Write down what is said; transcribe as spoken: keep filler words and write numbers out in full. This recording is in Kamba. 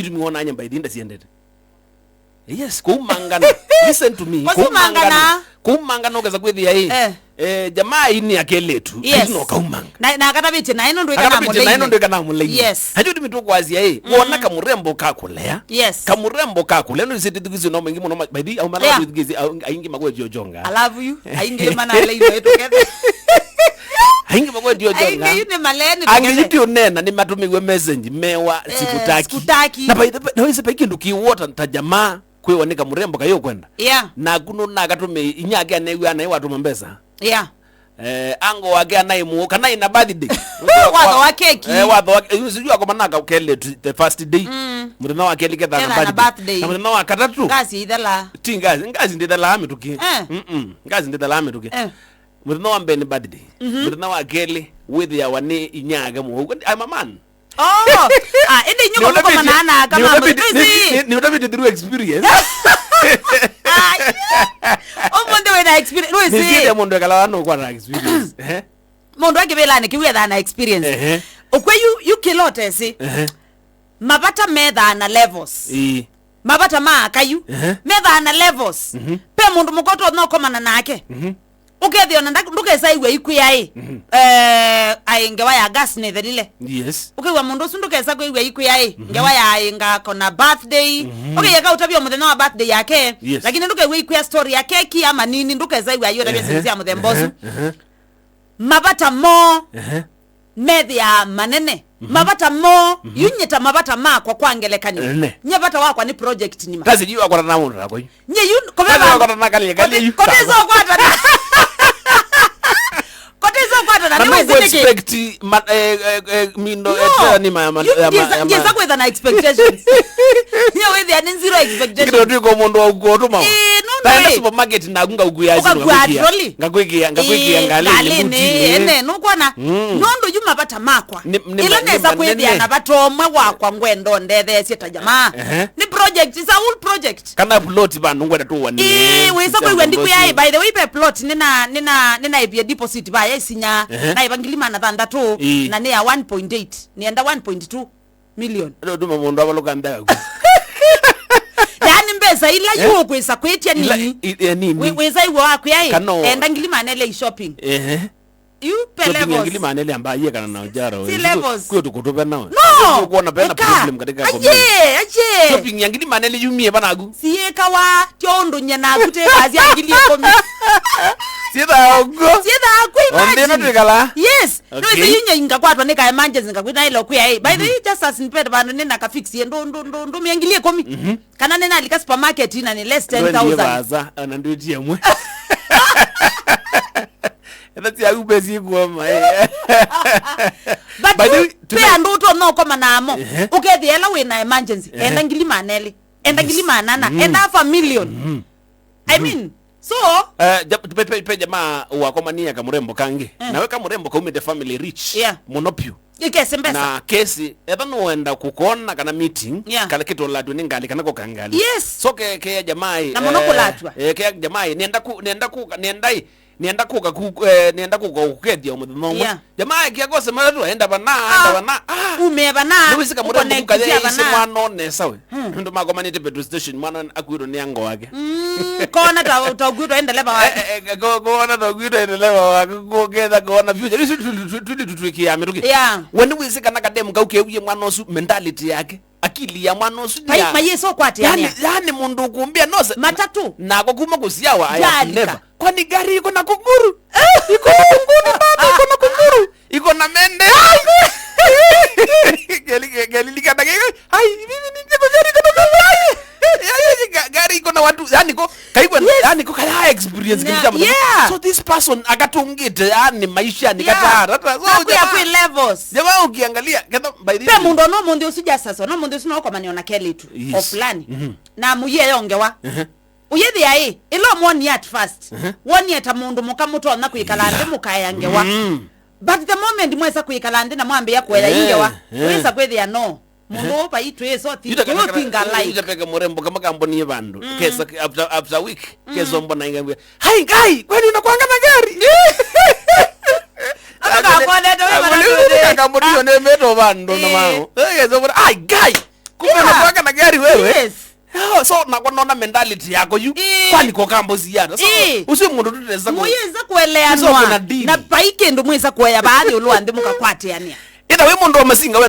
Itumi wona nyamba ithi ndasiendete. Yes, kũumangana. Listen to me. Kũumangana. Kũumangana. Kũumangana ũkesa kwĩthĩa ĩ. Eh. Eh, jamaa ini akeletu. Yes. Aino kaumanga. Na, na akatavĩtye naĩ nũndũ ĩkana mũleine. Naĩ nũndũ ĩkana mũleine. Yes. Ajo tumi tũkwasya ĩ. Mm. Wona kamurembo kakũlea. Yes. Kamurembo kakũlea. No isiti thikisi no mengi mũno ma-, by the way, au mara. Yeah. Thikisi aingi makwetio jonga. I love you. Aingi mana leine wetu kethe. Aingi makwetio jonga. Aingi yu nĩ maleni. Aingi yu tũkethe. Tio nena nĩ matumiwe message mewa. Eh, sikutaki. Sikutaki. Na by the way, na wĩsĩ pa kĩndũ kĩ water ta jamaa. Kwĩwa nĩ kamurembo kaĩ ũkwenda. Yeah. Naku nũnakatũmĩe inyake anew'a naĩ watũma mbesa. Yeah. Eh, ango wake anaĩ mũũ, kana ĩna birthday. Watho wa keki. Eh, watho wa, eh, sijui akomanaka kele tu, the first day. Mm. Mũthenya wa kelĩ ketha na. Ketha na birthday. Birthday. Na mũthenya wa katatũ. Ngasi ithela. Ti ngasi, ngasi ndĩthelaa mĩtũkĩ. Eh. Mm-mm. Ngasi ndĩthelaa mĩtũkĩ. Eh. Mũthenya wa mbee nĩ birthday. Mhm. Mũthenya wa kelĩ, wĩthĩawa nĩ inyake mũũ. I'm a man. Oh, ah, ĩndĩ inyuĩ mũkomanaa na aka mamwe, nĩ ũtaviti, nĩ, nĩ, nĩ ũtaviti through experience. Ah, yeah. Ũmũnthĩ wĩna experience, nĩsĩte mũndũ ekalawa nũkwata experience. Eh? Mũndũ akĩvĩlani kĩu ethaa na experience. Ehe. Ũkwĩ yu, yu kĩlotesĩ. Ehe. Mavata methaa na levels. Ĩĩ. Mavata ma aka yu. Ehe. Methaa na levels. Mhm. Pe mũndũ mũka ũtonya ũkomana nake. Mhm. Ũkethĩa ona nda-, ndũkesa ĩw'a ikwĩa ĩ. Mhm. Eh, aĩ ngewa ya gas nĩthelile. Yes. Ũkew'a mũndũ ũsu ndũkesa kwĩw'a ikwĩa ĩ. Mhm. Ngewa ya aĩ ngako na birthday. Mhm. Okay, yeka ũtavya mũthenya wa birthday yake. Yes. Lakini ndũkew'a ikwĩa story ya keki ama nini, ndũkesa ĩw'a yu ũtavya. Ehe. Sisi ya mũthemba ũsu. Ehe, ehe. Mavata moo. Ehe. Methĩaa manene. Mhm. Mavata moo, mhm, yu nyita mavata makwa kwa ngelekany'o. Ene. Nye vata wakwa nĩ project nima. Kasi yu akwatana mũndũ nakwa yu. Nye yu, kũveva. Kasi akwatana kali, kali yu. Koteza kwatana. Koteza kwatana, na nĩ wezi nĩkĩ? Expect ma-, eh, eh, eh, mindo, no, eh, tena nima ya ma-, yu ya ma-, ndiza, ya ma-, ndiza kwĩtha na expectations. Nye wĩthĩa nĩ zero expectations. Kĩndũ twĩko mũndũ wa ũkũtũma. Ĩĩ, no, taenda supermarket na ngunga ukuya. Ũkakua trolley. Ngakwĩkĩa, ngakwĩkĩa ngalĩ, ngalĩ nĩ, ene, nũkwona? Mm. Nũndũ yu mavata makwa. Nĩ, nĩ ĩla ma-, nesa nĩ kwĩthĩa manene. Na vata ũmwe wakwa ngwenda ũndetheesye ta jamaa. Ehe. Nĩ project, it's a whole project. Kana plot vandũ ngwenda tũwanie. Ĩĩ, wĩsa kwĩw'a ndikwĩa, by the way, pe plot nĩna, nĩna, nĩnaĩvie deposit vaya isinya, ehe, naĩva ngili maana thanthatũ, ĩĩ, na nĩ ya one point eight. Nĩenda one point two million. Ndo tuma mũndũ avaluka mbea ku. Yaani mbesa ila, eh? Yu ũkwĩsa kwĩtya. Ila nini? I-, eh, nini? Wĩ-, wĩsa iwe wakwĩa ĩ, kana enda ngili maana elĩ i shopping. Ehe. You pay. Shopping ya levels. Ngili maana elĩ amba iye kana na ujaro. Si levels. Kwetu kutupe nao. No. Kuona pena problem katika community. Aje, aje. Shopping ya ngili maana elĩ yumie banagu. Siyekawa, tyo ũndũ nye naku te kazi ya ngili ikũmi. Sitha ogo. Sitha aku, imagine. Onde no twikala. Yes. Okay. No, ĩsa yu nye ngakwatwa nĩ ka emergency ngakwĩta ĩla kwĩa ĩ. By the way, just as in bed, vandũ nĩ na ka fix ye, ndũ, ndũ, ndũ, ndũ, mia ngili ikũmi. Mhm. Kana nĩ nalika supermarket na nĩ less ten thousand. Ndwendie vaza, ona ndwĩtie mwe. Etha cia Uber sikuoma, eh. But by the way, pe andũ ũtonya ũkoma namo. Ehe. Ũkethĩa ĩla wĩ na emergency. Ehe. Enda ngili maana elĩ. Enda ngili maana ana. Yes. Mm. Enda half a million. Mm-hmm. I mean, so, eh, ja-, pe, pe, pe jamaa wakomania kamurembo kangi. Eh. Nawe kamurembo kaumite family rich. Yeah. Mũno piũ. Ikesi mbesa. Na kesi, etha nũenda kũkona kana meeting, yeah, kana kĩtolatwe nĩ ngalĩ kana koka ngalĩ. Yes. So ke, ke jamaa ĩ, na mũno, eh, kũlatwa. Eh, ke jamaa ĩ, nĩenda ku-, nĩenda kũka, nĩenda ĩ, nĩenda kũka ku-, eh, nĩenda kũka kũkethia mũthenya ũmwe. Yeah. Jamaa ĩ, kia kose matatu, enda vana, enda vana. Ah. Ume vana. Nĩwĩsĩ kamurembo kaya ĩsĩ mwana onesa we. Hmm. Nũndũ makomanĩte petrol station, mwana akuĩtwe nĩ ango wake. Mm, kona ta, ta ũkuĩtwe nĩ ndeleva wake. Eh, eh, eh, ko-, kona ta ũkuĩtwe nĩ ndeleva wake, kũketha kona future. Rĩu tu-, tu-, tu-, tu-, tu-, twĩkĩaa mĩtũkĩ. Yeah. We nĩwĩsĩ kana kademu kau kewie mwana ũsu mentality yake, akili ya mwana ũsu. Pai, ya-, mayĩsa ũkwatĩanĩa. Yani, yani mũndũ ũkũmbĩa no se-, matatũ. Nako kuma kũsiawa, I have never. Kwani gari iko na kunguru? Iko na kunguru, mama, iko na kunguru. Iko na mende. Ai! Gari, gari, gari, liko na mende. Ai, mimi ni mjeko gari iko na mende. Ai! Ya, ya, ya, ga-, gari iko na watu. Yani ko, kaigwa, yes, yani ko kaya experience. Yeah. So this person akatungite, yani maisha ni, yeah, kata, kata. So, naku ya jamaa, kwi levels. Jamaa ukiangalia, kata by the way. Pe mũndũ no mũndũ ũsu just as, no mũndũ ũsu no komani ona kelĩ tu. Yes. O fulani. Mhm. Na mũyie yongewa. Mhm. Ũyĩthĩa ĩ, ĩla ũmwonie at first, mhm, wonie ta mũndũ mũka mũtonya kwĩkala nthĩ, yeah, mũkaea ngewa. Mm. But the moment mwesa kwĩkala nthĩ na mwambĩĩa kũea, eh, ngewa, eh, wĩsa kwĩthĩa no. Mũndũ, eh, ũũ vai twĩso thi, ita kana, kana, twĩũtinga life. Ita peke murembo kama kamboni ye vandu. Mm. Kesa after, after a week, mm, kesa mbona inga, "Hi guy, kwani unakuanga na gari?" Akakonete wewe. Kamboni yo nĩ meto vandu na, eh, mao. Eh, kesa mbona, "Ai guy." Kumbe unatoka na gari wewe. Yes. Oh, so na kwa naona mentality yako yu. Eh. Kwani kwa kambo ziana. So, eh, usi mundu tutesa ku- Muyeza kueleanwa. So kuna deal. Na pai kindu mweza kuelewa baadhi ulwa ndi mukakwatiania. Ita we mundu wa masinga we.